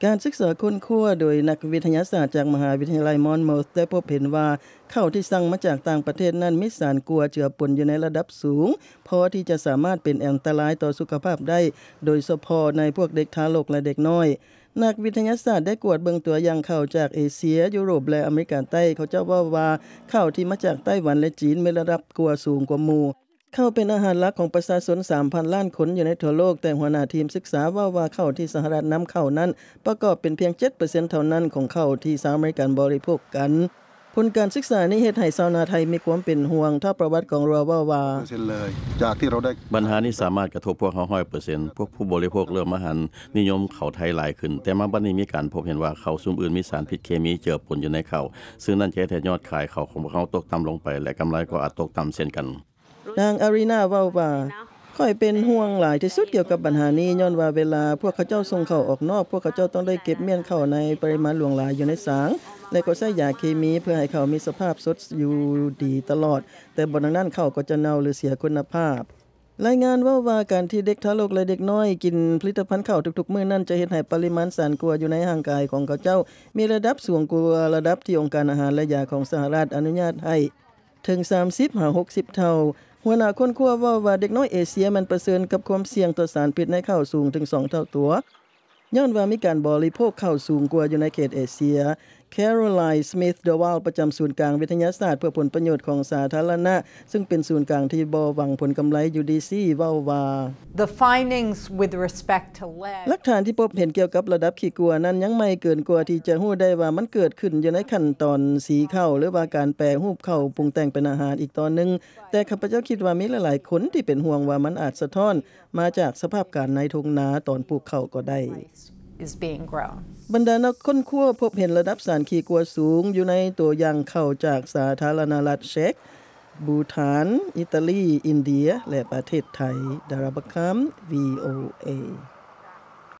ການສຶກສາຄົ້ນຄວ້າໂດຍນັກວິທະຍາສາດຈາກມະຫາວິທະຍາໄລ Monmouth ໄດ້ພົບເຫັນວ່າ ເຂົ້າທີ່ສັ່ງມາຈາກຕ່າງປະເທດນັ້ນມີສານກົວເຈືອປົນຢູ່ໃນລະດັບສູງ ພໍທີ່ຈະສາມາດເປັນອັນຕະລາຍຕໍ່ສຸຂະພາບໄດ້ ໂດຍສະເພາະໃນພວກເດັກທາລົກ ແລະ ເດັກນ້ອຍ. ນັກວິທະຍາສາດໄດ້ກວດເບິ່ງຕົວຢ່າງເຂົ້າຈາກເອເຊຍ, ຢູໂຣບ ແລະ ອາເມລິກາໃຕ້. ເຂົາເຈົ້າເວົ້າວ່າ ເຂົ້າທີ່ມາຈາກໄຕ້ຫວັນ ແລະ ຈີນ ມີລະດັບກົວສູງກວ່າໝູ່. ເຂົ້າເປັນອາຫານຫຼັກຂອງປະຊາຊົນສາມພັນລ້ານຄົນຢູ່ໃນທົ່ວໂລກ, ແຕ່ຫົວໜ້າທີມສຶກສາເວົ້າວ່າເຂົ້າທີ່ສະຫະລັດນຳເຂົ້ານັ້ນ ປະກອບເປັນພຽງເຈັດເປີເຊັນເທົ່ານັ້ນຂອງເຂົ້າທີ່ຊາວອາເມລິກັນບໍລິໂພກກັນ. ຜົນການສຶກສານີ້ເຮັດໃຫ້ຊາວນາໄທມີຄວາມເປັນຫ່ວງ. ທ້າວປະຫວັດ ກອງຣັວ ເວົ້າວ່າ ບັນຫານີ້ສາມາດກະທົບພວກເຮົາຮ້ອຍເປີເຊັນ. ພວກຜູ້ບໍລິໂພກເລີ່ມມາຫັນນິຍົມເຂົ້າໄທຫຼາຍຂຶ້ນ, ແຕ່ມາບັດນີ້ມີການພົບເຫັນວ່າເຂົ້າຊຸມອື່ນມີສານພິດເຄມີເຈືອປົນຢູ່ໃນເຂົ້າ, ຊຶ່ງນັ້ນຈະເຮັດໃຫ້ຍອດຂາຍເຂົ້າຂອງພວກເຮົາຕົກຕ່ຳລົງໄປ ແລະ ກຳໄລກໍອາດຕົກຕ່ຳເຊັ່ນກັນ. ນາງ ອາຣີນາ ເວົ້າວ່າ, ຂ້ອຍເປັນຫ່ວງຫຼາຍທີ່ສຸດກ່ຽວກັບບັນຫານີ້, ຍ້ອນວ່າເວລາພວກເຂົາເຈົ້າສົ່ງເຂົ້າອອກນອກ, ພວກເຂົາເຈົ້າຕ້ອງໄດ້ເກັບມ້ຽນເຂົ້າໃນປະລິມານຫຼວງຫຼາຍຢູ່ໃນສາງ, ແລະ ກໍໃຊ້ຢາເຄມີເພື່ອໃຫ້ເຂົ້າມີສະພາບສົດຢູ່ດີຕະຫຼອດ, ແຕ່ບໍ່ດັ່ງນັ້ນເຂົ້າກໍຈະເນົ່າ ຫຼື ເສຍຄຸນນະພາບ. ລາຍງານເວົ້າວ່າ ການທີ່ເດັກທາລົກ ແລະ ເດັກນ້ອຍກິນຜະລິດຕະພັນເຂົ້າທຸກໆມື້ນັ້ນ ຈະເຮັດໃຫ້ປະລິມານສານກົວຢູ່ໃນຮ່າງກາຍຂອງເຂົາເຈົ້າ ມີລະດັບສູງກວ່າລະດັບທີ່ອົງການອາຫານ ແລະ ຢາຂອງສະຫະລັດອະນຸຍາດໃຫ້ ເຖິງສາມສິບຫາຫົກສິບເທົ່າ. ຫົວໜ້າຄົ້ນຄວ້າເວົ້າວ່າ ເດັກນ້ອຍເອເຊຍແມ່ນປະເຊີນກັບຄວາມສ່ຽງຕໍ່ສານພິດໃນເຂົ້າສູງເຖິງສອງເທົ່າຕົວ, ຍ້ອນວ່າມີການບໍລິໂພກເຂົ້າສູງກວ່າຢູ່ໃນເຂດເອເຊຍ. Caroline Smith-Duval ປະຈຳສູນກາງວິທະຍາສາດເພື່ອຜົນປະໂຫຍດຂອງສາທາລະນະ, ຊຶ່ງເປັນສູນກາງທີ່ບໍ່ຫວັງຜົນກຳໄລຢູ່ດີຊີ ເວົ້າວ່າ The findings with respect to lead ຫຼັກຖານທີ່ພົບເຫັນກ່ຽວກັບລະດັບຂີ້ກົວນັ້ນຍັງໃໝ່ເກີນກວ່າທີ່ຈະຮູ້ໄດ້ວ່າມັນເກີດຂຶ້ນຢູ່ໃນຂັ້ນຕອນສີເຂົ້າ ຫຼືວ່າການແປຮູບເຂົ້າປຸງແຕ່ງເປັນອາຫານອີກຕອນໜຶ່ງ, ແຕ່ຂ້າພະເຈົ້າຄິດວ່າມີຫຼາຍໆຄົນທີ່ເປັນຫ່ວງວ່າມັນອາດສະທ້ອນມາຈາກສະພາບການໃນທົ່ງນາຕອນປູກເຂົ້າກໍໄດ້. is being grown. ບັນດານັກຄົ້ນຄວ້າພົບເຫັນລະດັບສານຂີ້ກົວສູງຢູ່ໃນຕົວຢ່າງເຂົ້າຈາກສາທາລະນະລັດເຊັກ, ບູຖານ, ອີຕາລີ, ອິນເດຍ ແລະ ປະເທດໄທ. Dara Bakham, VOA.